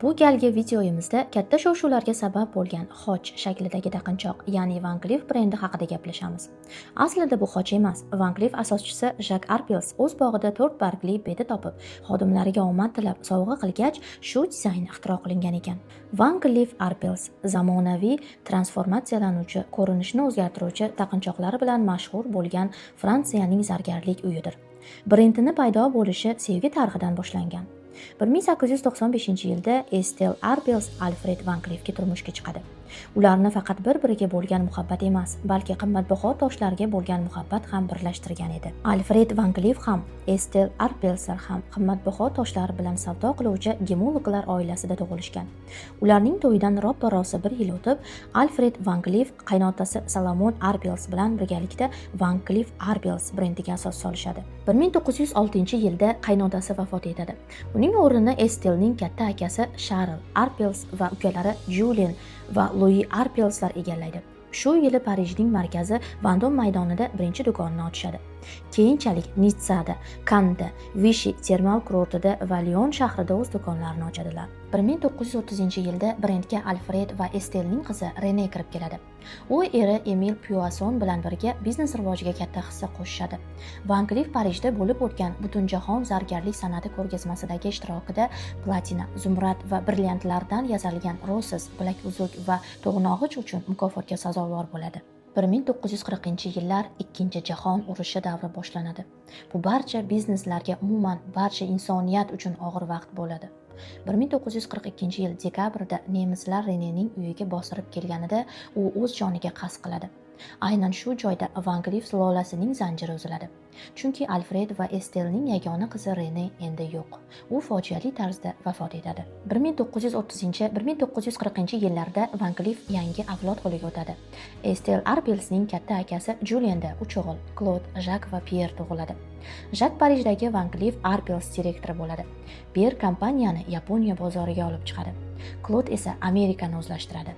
Bu galgi videoyimizda katta shov-shuvlarga sabab bo'lgan xoch shaklidagi taqinchoq, ya'ni Van Cleef brendi haqida gaplashamiz. Aslida bu xoch emas. Van Cleef asoschisi Jak Arpels o'z bog'ida 4 bargli bedi topib, xodimlariga omad tilab sovg'a qilgach, shu dizayn ixtiro qilingan ekan. Van Cleef Arpels zamonaviy transformatsiyalanuvchi, ko'rinishni o'zgartiruvchi taqinchoqlari bilan mashhur bo'lgan Fransiyaning zargarlik uyidir. Brendini paydo bo'lishi sevgi tarixidan boshlangan. 1895-yilda Estel Arpels Alfred Van Cleefga turmushga chiqadi. Ularni faqat bir-biriga bo'lgan muhabbat emas, balki qimmatbaho toshlarga bo'lgan muhabbat ham birlashtirgan edi. Alfred Van Cleef ham, Estel Arpelslar ham qimmatbaho toshlar bilan savdo qiluvchi gemologlar oilasida tug'ilishgan. Ularning to'yidan roppa-rosa bir yil o'tib, Alfred Van Cleef qaynotasi Salomon Arpels bilan birgalikda Van Cleef Arpels brendiga asos solishadi. 1906-yilda qaynotasi vafot etadi. Uning o'rnini Estelning katta akasi Sharl Arpels va ukalari Julien va Louis Arpelslar egallaydi. Shu yili Parijning markazi Vendôme maydonida birinchi do'konini ochishadi. Keyinchalik Nitsada, Kanda, Vichy termal kurortida va Lyon shahrida o'z do'konlarini ochadilar. 1930-yilda brendga Alfred va Estelning qizi Rene kirib keladi. U eri Emil Puasson bilan birga biznes rivojiga katta hissa qo'shishadi. Van Cleef Parijda bo'lib o'tgan Butunjahon zargarlik san'ati ko'rgazmasidagi ishtirokida platina, zumrad va brilliantlardan yasalgan roses, bilakuzuk va to'g'nog'ich uchun mukofotga sazovor bo'ladi. 1940-yillar Ikkinchi jahon urushi davri boshlanadi. Bu barcha bizneslarga, umuman barcha insoniyat uchun og'ir vaqt bo'ladi. 1942-yil dekabrda nemislar Renening uyiga bostirib kelganida u o'z joniga qasd qiladi. Aynan shu joyda Van Cleef sulolasining zanjiri uziladi. Chunki Alfred va Estelning yagona qizi Rene endi yo'q. U fojiali tarzda vafot etadi. 1930-1940 yillarda Van Cleef yangi avlod qo'liga o'tadi. Estel Arpelsning katta akasi Julienda 3 o'g'il, Klod, Jak va Pierre tug'iladi. Jak Parijdagi Van Cleef Arpels direktori bo'ladi. Pierre kompaniyani Yaponiya bozoriga olib chiqadi. Klod esa Amerikani o'zlashtiradi.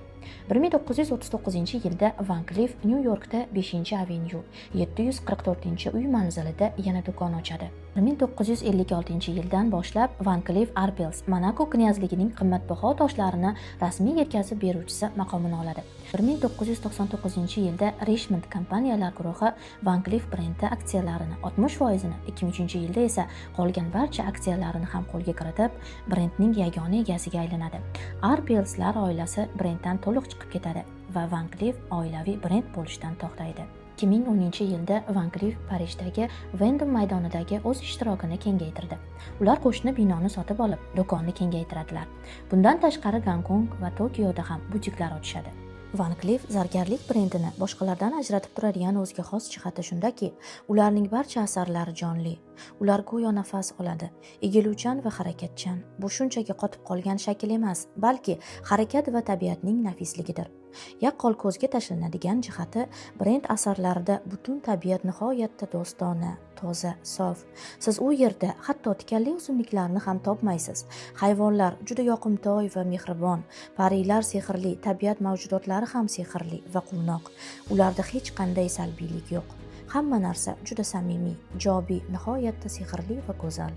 1939-yilda Van Cleef Nyu-Yorkda 5-avenyu 744-uy manzilida yana do'kon ochadi. 1956-yildan boshlab Van Cleef Arpels Monako knyazligining qimmatbaho toshlarini rasmiy yetkazib beruvchisi maqomini oladi. 1999-yilda Richemont kompaniyalar guruhi Van Cleef brendi aksiyalarini 60%ni, 2003-yilda esa qolgan barcha aksiyalarini ham qo'lga kiritib, brendning yagona egasiga aylanadi. Arpelslar oilasi brenddan to'liq chiqib ketadi va Van Cleef oilaviy brend bo'lishdan to'xtaydi. 2010-yilda Van Cleef Parijdagi Vendôme maydonidagi o'z ishtirokini kengaytirdi. Ular qo'shni binoni sotib olib, do'konni kengaytiradilar. Bundan tashqari Gonkong va Tokioda ham butiklar ochishadi. Van Cleef zargarlik brendini boshqalardan ajratib turadigan o'ziga xos jihati shundaki, ularning barcha asarlari jonli. Ular go'yo nafas oladi, egiluvchan va harakatchan. Bu shunchaki qotib qolgan shakl emas, balki harakat va tabiatning nafisligidir. Yaqqol ko'zga tashlanadigan jihati brend asarlarida butun tabiat nihoyatda do'stona, toza, sof. Siz u yerda hatto tikanli o'simliklarni ham topmaysiz. Hayvonlar juda yoqimtoy va mehribon, parilar sehrli, tabiat mavjudotlari ham sehrli va quvnoq. Ularda hech qanday salbiylik yo'q. Hamma narsa juda samimiy, ijobiy, nihoyatda sehrli va go'zal.